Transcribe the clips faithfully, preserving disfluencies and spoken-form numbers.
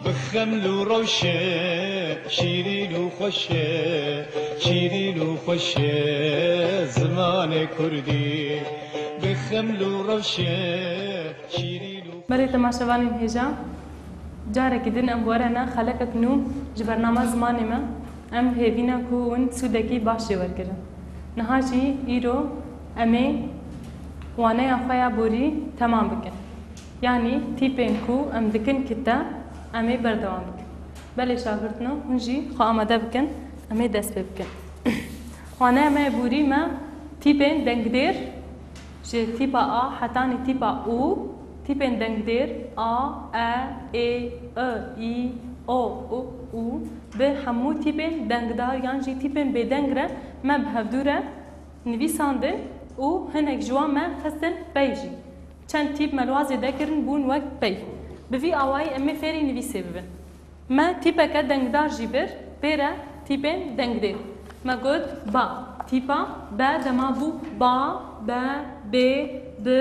Bi xeml û rewşe, şîrîn û xweş e, şîrîn û xweş e zimanê kurdî. Bi xeml û rewşe, şîrîn û Belê temaşevanên hêja, carekî din em werene xelekek nû ji bernama zimanê me. Em hêvî ne ku hûn sûdekî baş jê wergirin. Niha jî îro em ê waneya xwe ya borî temam bikin. Yanî tîpên ku em dikin kite, em ê berdewam bikin. Belê şagirtno, hûn jî xwe amade bikin, em ê dest pê bikin. Waneya me ya borî me tîpên dengdêr, ji tîpa A hetanî tîpa U, tîpên dengdêr A, E, Ê, I, Î, O, U, Û, bi hemû tîpên dengdar yan jî tîpên bêdeng re me bi hevdû re nivîsandin û hinek ji wan me xistin pey jî. Çend tîp me li wan zêde kirin bûn wek pey. Bi vî awayî em ê fêrî nivîsê bibin. Me tîpeke dengdar jî bir, pê re tîpên dengdêr. Me got ba. Tîpa be dema bû ba, be, bê, bi,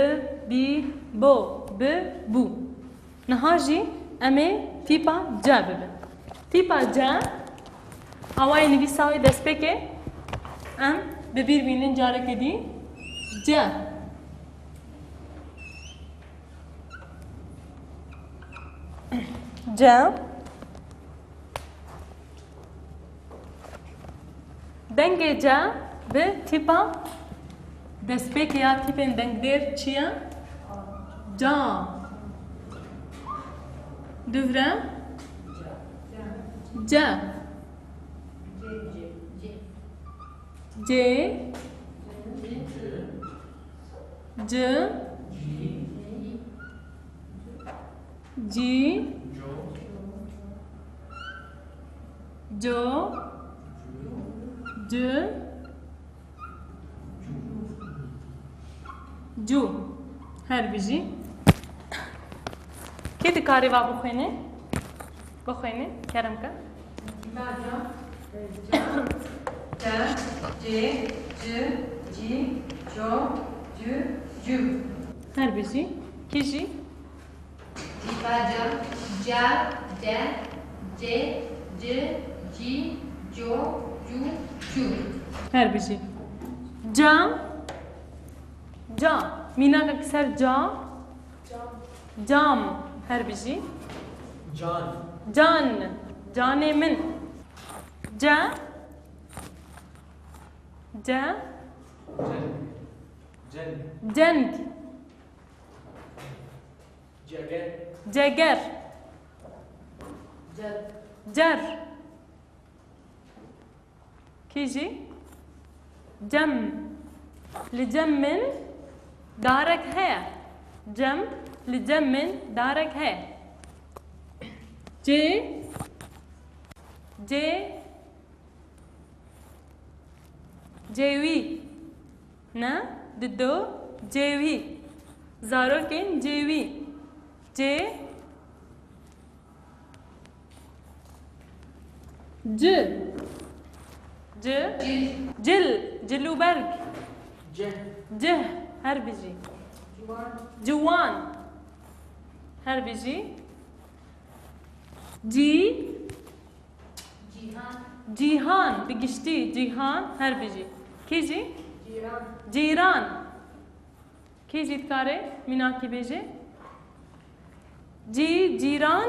bî, bo, bi, bû. Niha jî em ê tîpa ce bibin. Tîpa ce, awayê nivîsa wê destpêkê, em bi bîr bînin careke dî. Ce. Ce. Dengê ce bi tîpa destpêkê ya tîpên dengdêr çi ye? Ca. Dûvre. Ce. Cê. Ci. Cî. Co. Cû. Cû. Her bijî. Kê dikarê va bixwîne? Bixwîne, kerem ke. Ca, ca, ce, cê, ci, cî, co, cû, cû. Her bijî. Kî jî? Dîka ca, ca, ce, cê, ci, cî, co, cû, cû. Her bijî. Ca, ca. Mînakek ser ca. Cam. Her bijî. Can. Can. Canê min. Ce. Ce. Ceng. Ceng. Ceng. Ceger. Ceger. Cer. Cer. Kî jî? Cem. Li cem min darek heye. Cem, li cem min darek heye. Cê, cê, cêwî. Ne, dido, cêwî. Zarokên cêwî. Cê, ci. Ci. Cil. Cil. Cil û berg. Cih. Cih. Her bijî. Ciwan. Ciwan. Her bijî. Cî. Cîhan. Cîhan. Bi giştî cîhan. Her bijî. Kî jî? Cîran. Cîran. Kê jî dikare mînakî bêje? Cî, cîran,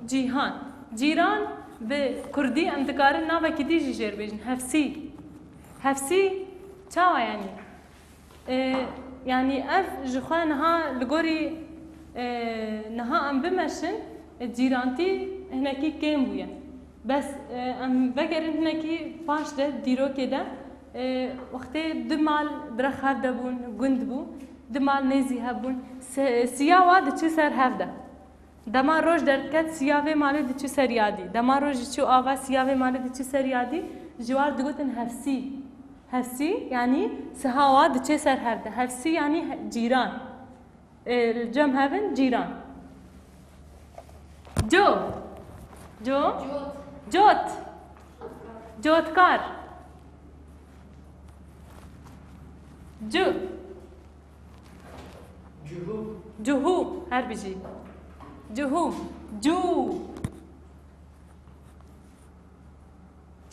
cîhan. Cîran bi kurdî em dikarin navekî dî jî jêr bêjin. Hefsî. Hefsî çawa yanî? E, yanî ev ji xwe niha li gorî, e, niha em bimeşin, e, cîrantî hinekî kêm bûye. Bes, e, em vegerin hinekî paş de, dîrokê de, e, wextê du mal bi rex hev de bûn, gund bû, du mal nêzî hev bûn, se-, siya wa diçû ser hev de. Dema roj derdiket, siya vê malê diçû ser ya dî. Dema roj diçû ava, siya vê malê diçû ser ya dî, ji war digotin hevsî. Hevsî, yanî siha wa diçê ser hev de. Hevsî, yanî he-, cîran. E, li cem hev in cîran. Co. Co. Cot. Cot. Cotkar. Cu. Cuhû. Cuhû. Her bijî. Cuhû. Cû.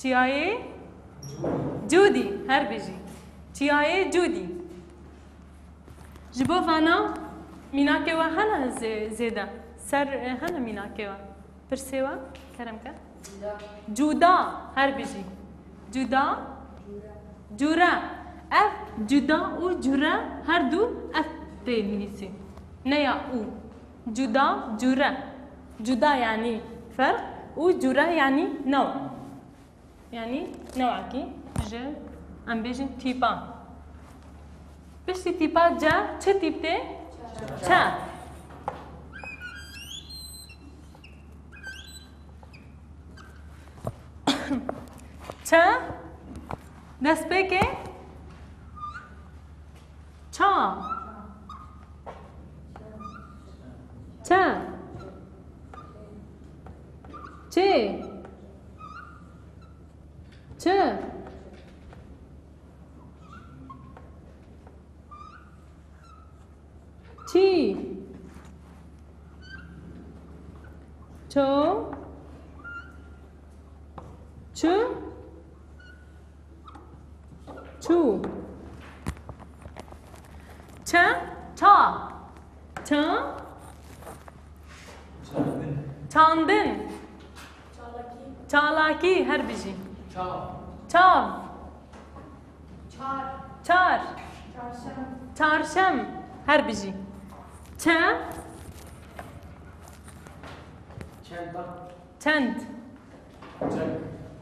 Çiyayê Cûdî, her bijî. Çiyayê Cûdî. Ji bo vana mînakê we hene zê-, zêde? Ser, e, hene mînakê we? Pirsê we, kerem ke. Cuda, her bijî. Cuda. Cûre. Ev cuda û cûre her du ev tê nivîsî. Ne ya û. Cuda, cûre. Cuda yanî ferq û cûre yanî new. Yanî newekî ji, em bêjin, tîpan. Piştî tîpa ce, çi tîp tê? Çe. Çe. Destpêkê ça. Çe. Çê. Çi. Çî. Ço. Çi. Çû. Çe. Ça. Ça. Çandin. Çalakî, her bijî. Çav. Çav. Çar. Çar. Çarşem. Çarşem, her bijî. Çe. Çend. Çend.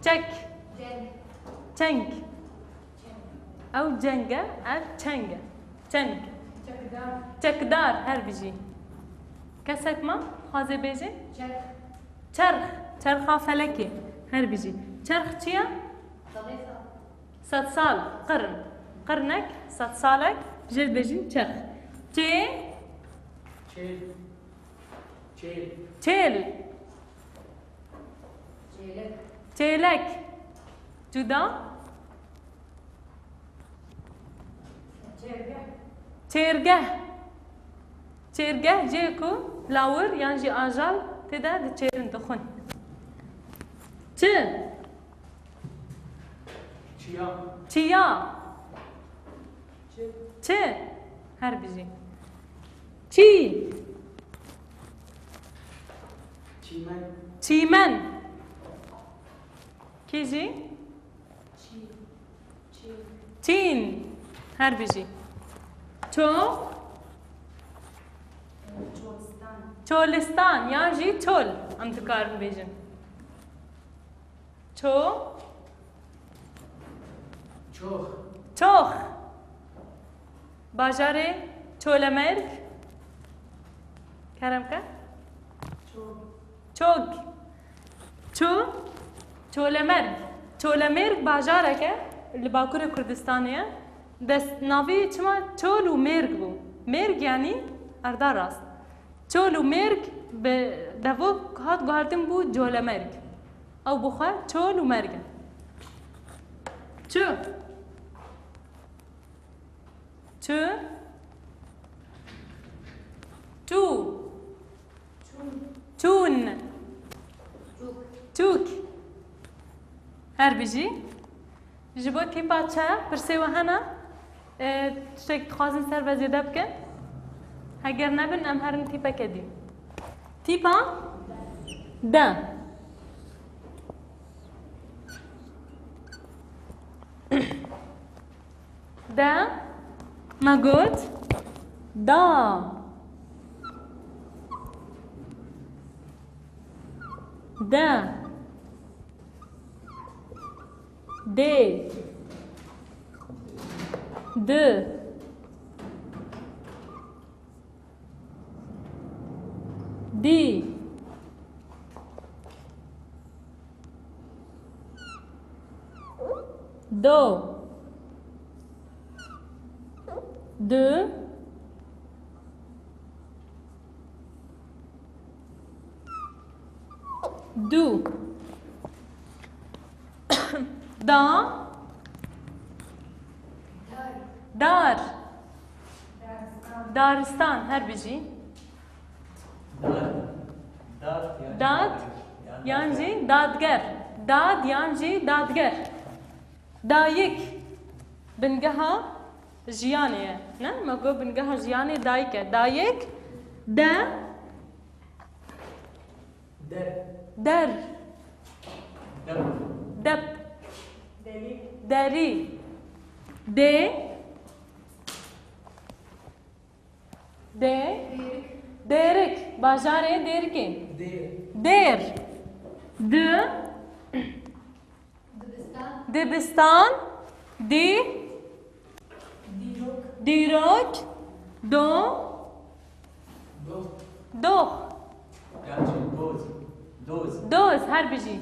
Çek. Çek. Çeng. Ew ceng e, ev çeng e. Çeng. Çekdar. Çekdar, her bijî. Kesek ma, dixwaze bêje? Çerx. Çerx, çerxa felekê, her bijî. Çerx çi ye? Sedê sal. Sedsal, qirn. Qirnek, sedsalek, jê dibêjin çerx. Çê? Çêl. Çêl. Çêl. Çêlek. Çêlek. Cuda? Çêrgeh. Çêrgeh. Çêrgeh cihê ku lawir yan jî ajal tê de diçêrin, dixwin. Çi? Çiya. Çiya. Çi. Çi. Her bijî. Çî. Çîmen. Çîmen. Kî jî? Çî. Çî. Çîn. Her bijî. Ço. Çolistan. Çolistan yan jî çol em dikarin bêjin. Ço. Çox. Çox. Bajarê Çolemerg. Kerem ke. Çog. Çog. Ço. Çolemerg. Çolemerg bajarek e li Bakurê Kurdistanê ye. Dest navê çima çol û mêrg bû? Mêrg yanî erda rast. Çol û mêrg bi devo hat guhertin bû Colemerg. Ew bi xwe çol û merg in. Çi? Çi? Çû. Çûn. Çûk. Her bijî. Ji bo tîpa çe pirsê we hene? E, tiştek dixwazin ser ve zêde bikin? Heger nebin, em herin tîpeke dî. Tîpa de. De, me got, da. De. Dê. Di. Dî. Do. Du. Du. Da. Dar. Daristan, her bijî. Dad. Dad yan jî dadger. Dad yan jî dadger. Dayik. Bingeha jiyanê ye. Ne? Me got bingeha jiyanê dayik e. Dayik. De. Der. Der. Dep. Dep. Derî. Derî. Dê. Dê. Dêrik. Dêrik. Bajarê Dêrikê. Dê. Dêr. Di. Dibistan. Dibistan. Dî. Dîrok. Dîrok. Do. Doh. Doh. Yan jî doz. Doz. Doz, her bijî.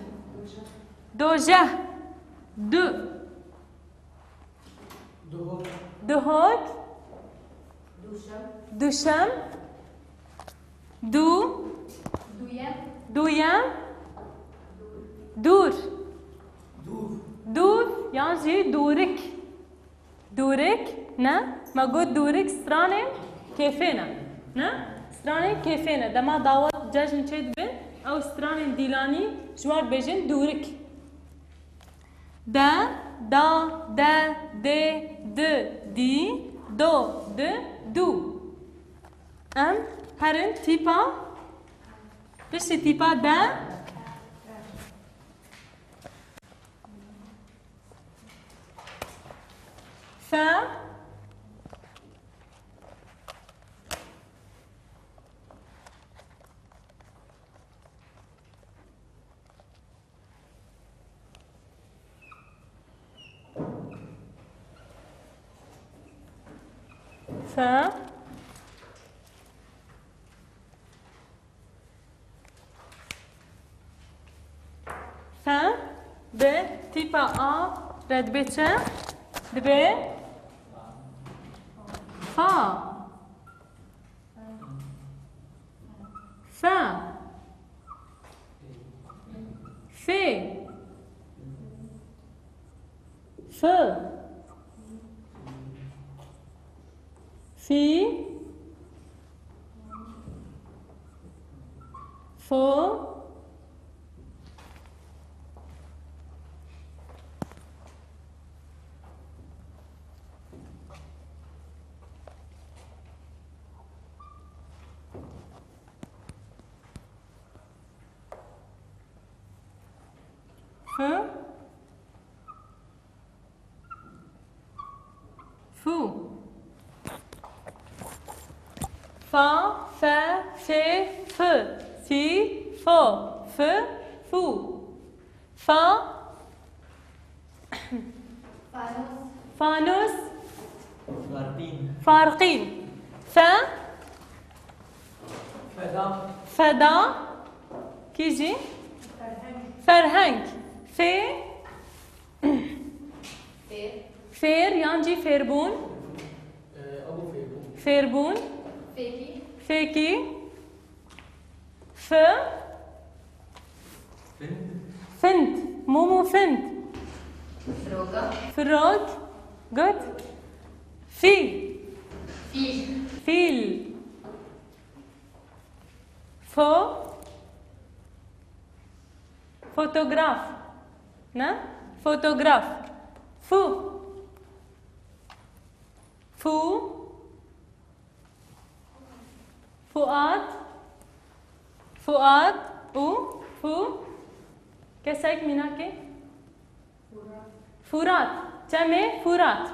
Dojeh. Du. Duhok. Duhok. Duşem. Duşem. Du. Duyem. Duyem. Dûr. Dûr. Dûr yan jî dûrik. Dûrik, ne? Me got dûrik stranên kêfê ne. Ne? Stranên kêfê ne. Dema dawet cejn çêdibe, ew stranên dîlanî ji we bêjin dûrik. De, da, de, dê, di, dî, do, di, dû. Em herin tîpa, piştî tîpa de. Fe. Fe. Fe. Bi tîpa A re dibe çi? Dibe fa. Fe. Fê. Fi. Fî. Fo. Fi. Fu. Fa, fe, fê, fi, fî, fo, fi, fu. Fa. Fanus. Fanus. Farqîn. Farqîn. Fe. Feda. Feda. Kî jî? Ferheng. Ferheng. Fê. Fêr. Fêr yan jî fêrbûn. Ee, ew fêrbûn. Fêrbûn. Fêkî. Fêkî. Fi. Find. Find. Mûm û find. Firoga. Firok. Good. Fî. Fîl. Fîl. Fo. Fotograf. Ne? Fotograf. Fu. Fu. Fuat. Fuat û fu. Kesek mînakê? Furat. Çemê Furat.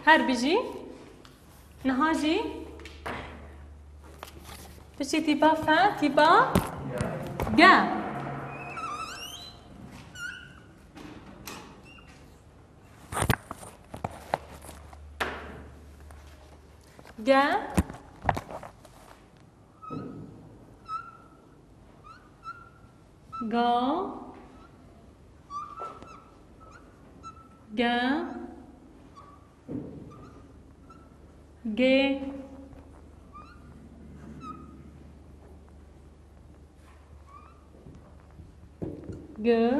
Her bijî. Niha jî piştî tîpa fe, tîpa ge. Ge. Ga. Ge. Gê. Gi.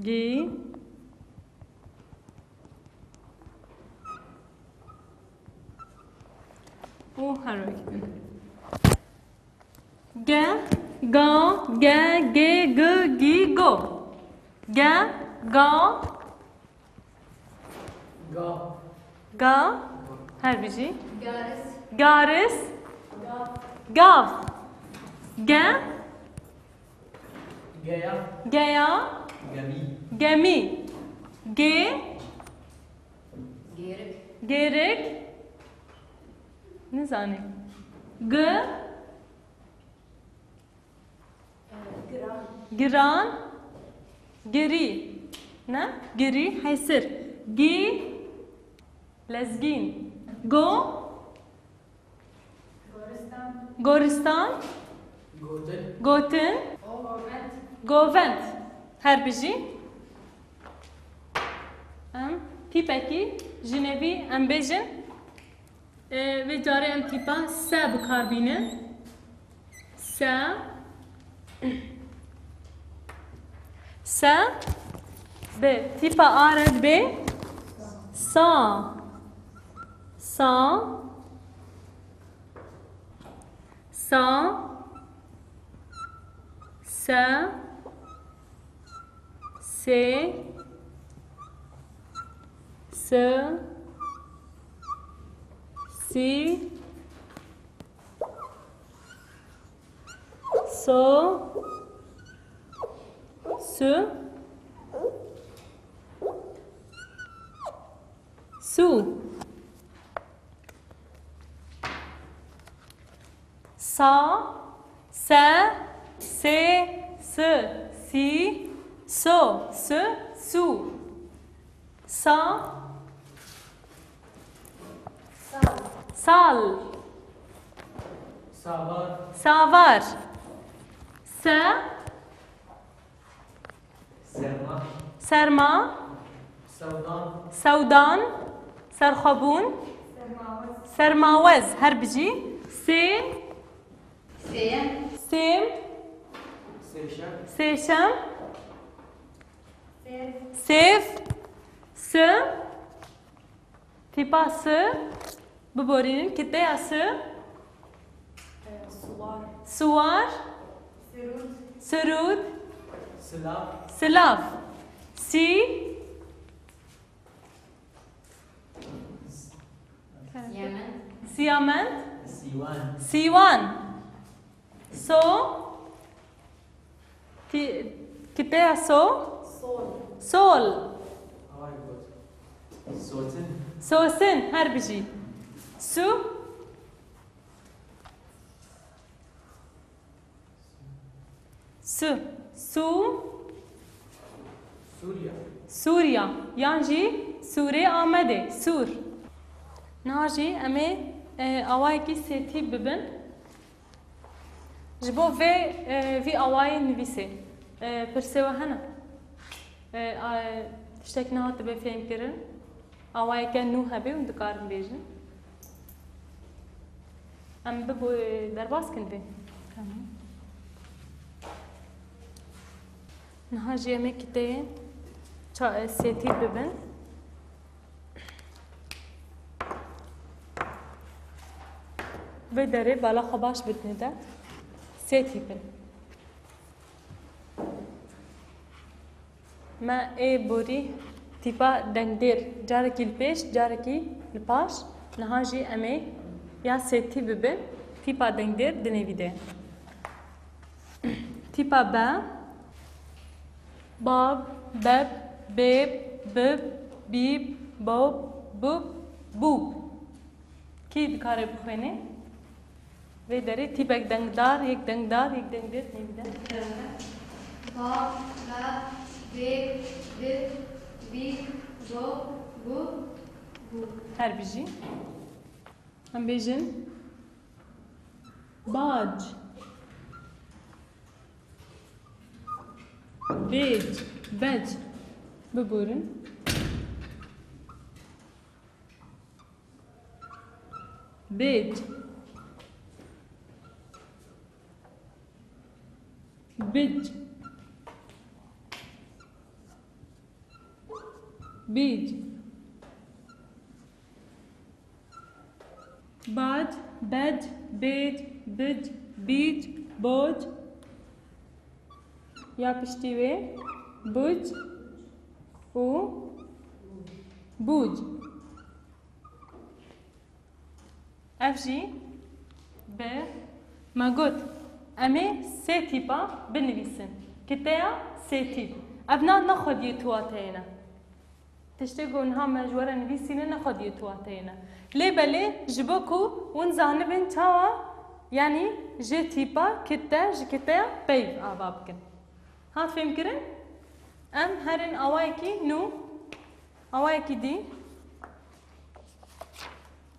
Gî. Û her wek din. Ge, Ga, ge, ge, gi, gî, go. Ge, ga, Ga. ga, her bijî. Garis. Garis. Gav. Gav. Ge, Geya. Geya. Gemî. Gemî. Gê. Gêrik. Gêrik. Nizanî. Gi. Giran. Girî. Ne? Girî, hesir. Gî. Lezgîn. Go. Goristan. Goristan. Gotin. Gotin. Govend. Govend. Her bijî. Em tîpekî jinevî em bêjin. E, vê carê em tîpa se bi kar bînin. Se. Se. Bi tîpa A re dibê sa. Sa. Sa. Se. Sê. Si. Si. So. Su. Su. Sa, se, sê, si, si, so, si, su. Sa. Sal. Sal. Savar. Savar. Se. Serma. Serma. Sewdan. Sewdan. Serxwebûn. Sermawez. Sermawez. Her bijî. Sê. Sêyem. Sêm. Sêşem. Sêşem. Sêv. Sêv. Si. Tîpa si. Biborînin. Kiteya si. Ee, suwar. Suwar. Sirûd. Sirûd. Silav. Silav. Si. Siyamend. Siyamend. Sîwan. Sîwan. So. Ti-, kiteya so. Sol. Sol. Sotin. Sotin. Her bijî. Su. Su. Su. Sûriya. Sûriya. Yan jî Sûrê Amedê. Sûr. Niha jî em ê, e, awayekî sêtî bibin. Ji bo vê, e, vî awayê nivîsê, e, pirsê we hene? E, a, tiştek nehatibe fêhmkirin? Awayeke nû hebe hûn dikarin bêjin? Em bibo, e, derbas kin vê. Tamam. Niha jî em ê kiteyê ça-, e, sêtî bibin. Vê derê bala xwe baş bidine de. Sêtî bin. Me ê borî tîpa dengdêr carekî li pêş, carekî li paş. Niha jî em ê ya sêtî bibin, tîpa dengdêr dinê vî de. Tîpa be, bab, beb, bêb, bib, bîb, bob, bub, bûb. Kî dikare bixwêne? Vê derê tîpek dengdar, yek dengdar, yek dengdêr nêvîde. Ba, ba, bê, bi, bi, bo, bu, bu. Her bijî. Em bêjin. Bac. Bêc, bec. Biborin. Bêc. Bic. Bîc. Bac, bec, bêc, bic, bîc, boc, Ya piştî wê buc û bûc. Ev jî bi me got, em ê sê tîpa binivîsin. Kiteya sê tîp. Ev na ne xwediyê tuwateyê ne. Tiştê ku niha me ji we re nivîsîne ne xwediyê tuwateyê ne. Lê belê ji bo ku hûn zanibin çawa, yanî ji tîpa kite, ji kiteya peyv ava bikin. Hat fêmkirin? Em herin awayekî nû, awayekî dî.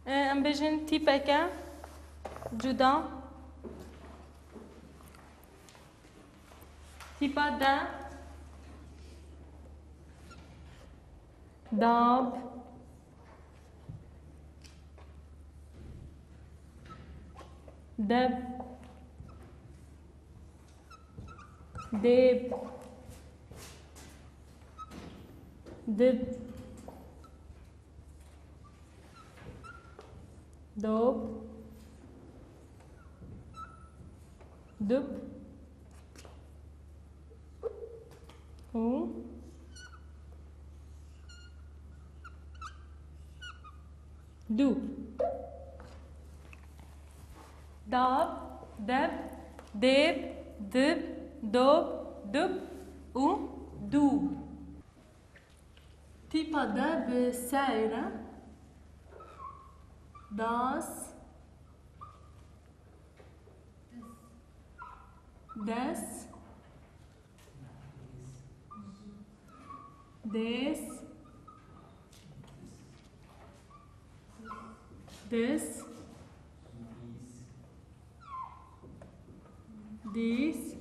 E, em bêjin tîpeke cuda. Tîpa de. Dab. Deb. Dêb. Dib. Dob. Dub. Û dû. Dab, deb, dêb, dib, dob, dub û dû. Tîpa de bi seyre. Das. Des. Des. Des. Dîs.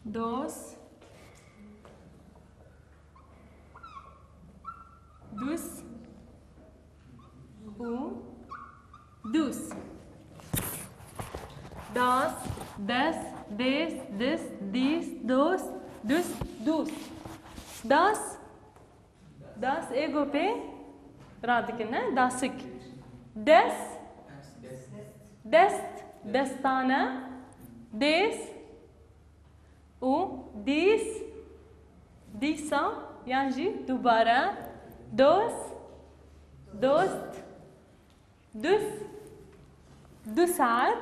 Dos. Dus. Û dus. Das, des, dês, dis, dîs, dos, dus, dus. Das. Das ê ku pê radikin, ne? Dasik. Des. Dest. Destane. Dês. Û dîs. Dîsa. Yan jî dubare. Dos. Dost. Dus. Du saet.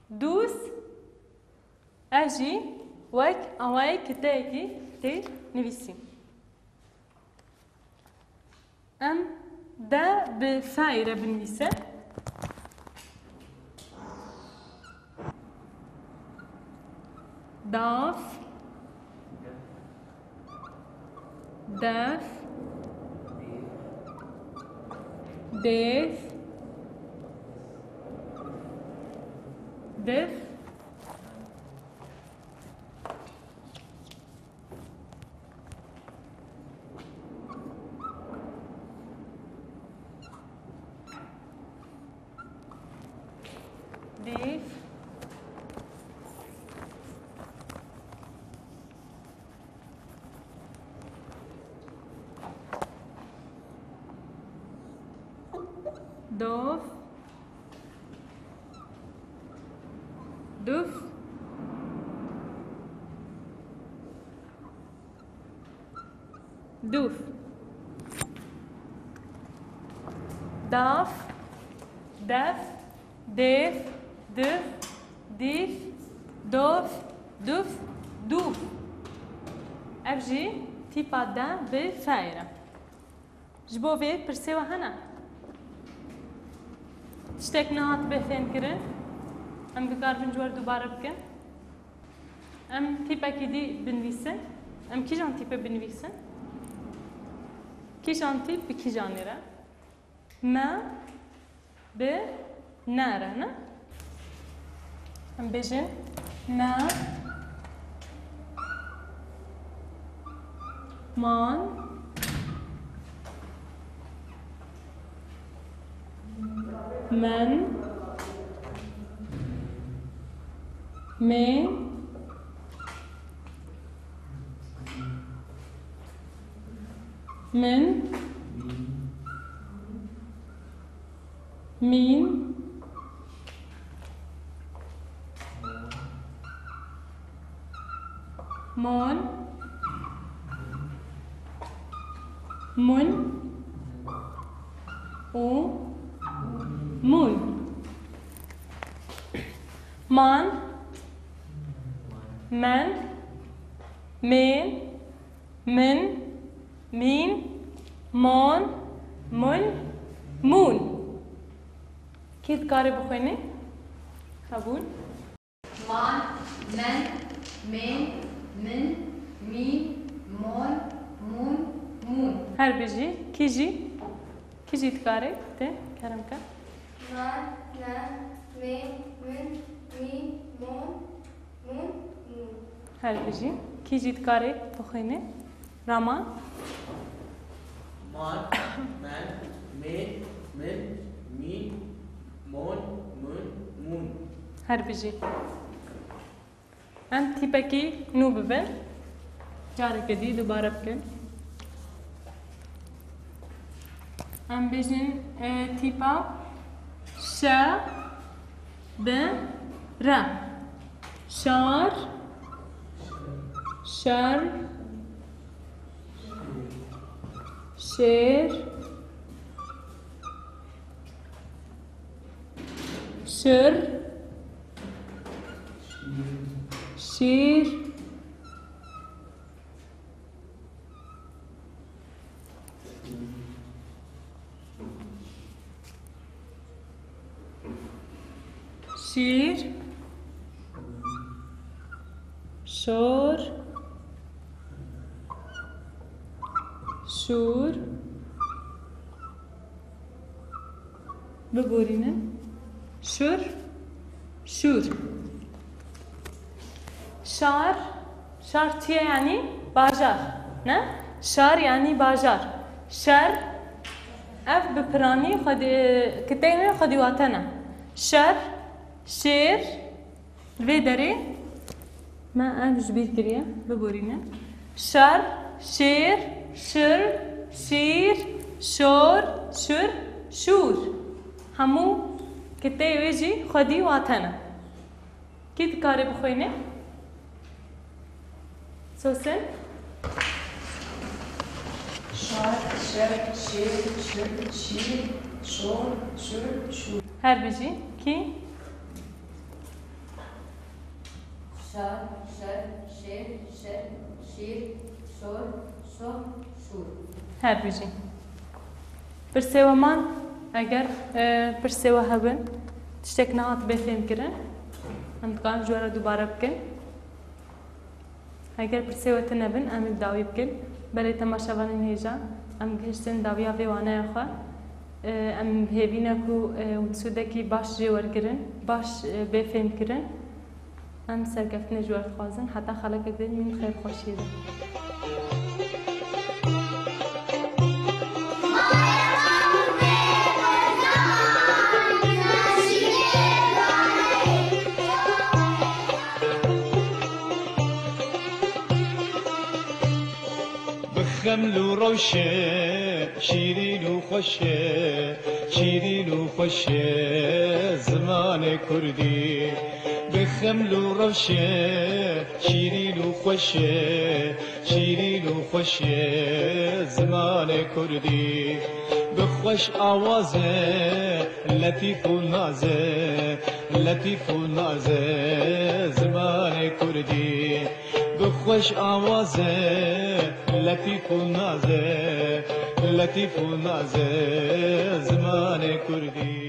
Dus. Ev jî wek awayê kiteyekî tê nivîsîn. Em de bi feyre binivîse. Daf. Def. Dêf. Dif. Dîf. Dof. Duf. Duf. Daf. Def. Dêf. Dif. Dîf. Dof. Duf. Dûf. Ev jî tîpa de bi feyre. Ji bo vê pirsê we hene? Tiştek nehat bê fêmkirin? Em dikaribin ji we re dubare bikin? Em tîpekî dî binivîsin. Em kîjan tîpê binivîsin? Kîjan tîp bi kîjanê re? Me bi ne re, ne? Em bêjin me, man, men, mê, min, mîn, Mon. Mun. U. Mun. Man. Men. Min. Min. Mîn. Mon. Mun. Mûn. Kî dikare bixwîne? Qebûl. Man, men, mêm, min, mîn, mon, mûn, mûn. Her bijî. Kî jî? Kî jî dikare? Te kerem ke. Man, men, mêm, min, mîn, mon, mûn, mûn. Her bijî. Kî jî dikare bixwîne? Rama. Man, men, mêm, min, mîn, mon, mûn, mûn. Her bijî. Em tîpekî nû bibin. Careke dî dubare bikin. Em bêjin, e, tîpa şe, bi, re. Şar, şer, şêr, şir, şîr. Şîr, şor, şûr. Biborînin. Şur, şûr. Şar, şar çi ye, yanî bajar, ne? Şar yanî bajar. Şer, ev bi piranî xwedî, kitênê xwedî wate ne. Şer, şêr, Li vê derê me ev ji bîr kiriye, biborîne. Şer, şêr, şir, şîr, şor, şur, şûr. Hemû kitê wê jî xwedî wate ne. Kî dikare bixwîne? Sosin. Şar, şer, şêr, şir, şîr, şor, şur, şûr. Her bijî. Kî? Şar, şer, şêr, şer, şîr, şor, şoh, şûr. Her bijî. Pirsê we man, eger, e, pirsê we hebin, tiştek nehat bê fêmkirin, em dikarin ji we re dubare bikin. Eger pirsê we tune bin, em ê bi dawî bikin. Belê temaşevanên hêja, em gihiştin dawiya vê waneya xwe. Em hêvî ne ku, e, hûn sûdekî baş jê wergirin, baş, e, bê fêmkirin. Em serkeftinê ji we dixwazin. Heta xelekek din mîn xêr xweşiyê de. Bi xeml û rewşe, şîrîn û xweş e, şîrîn û xweş e zimanê kurdî. Bi xeml û rewşe, şîrîn û xweş e, şîrîn û xweş e zimanê kurdî. Bi xweş awaz e, letîf û naz e, letîf û naz e zimanê kurdî. Bi xweş awaz e, letîf û naz e, letîf û naz e zimanê kurdî.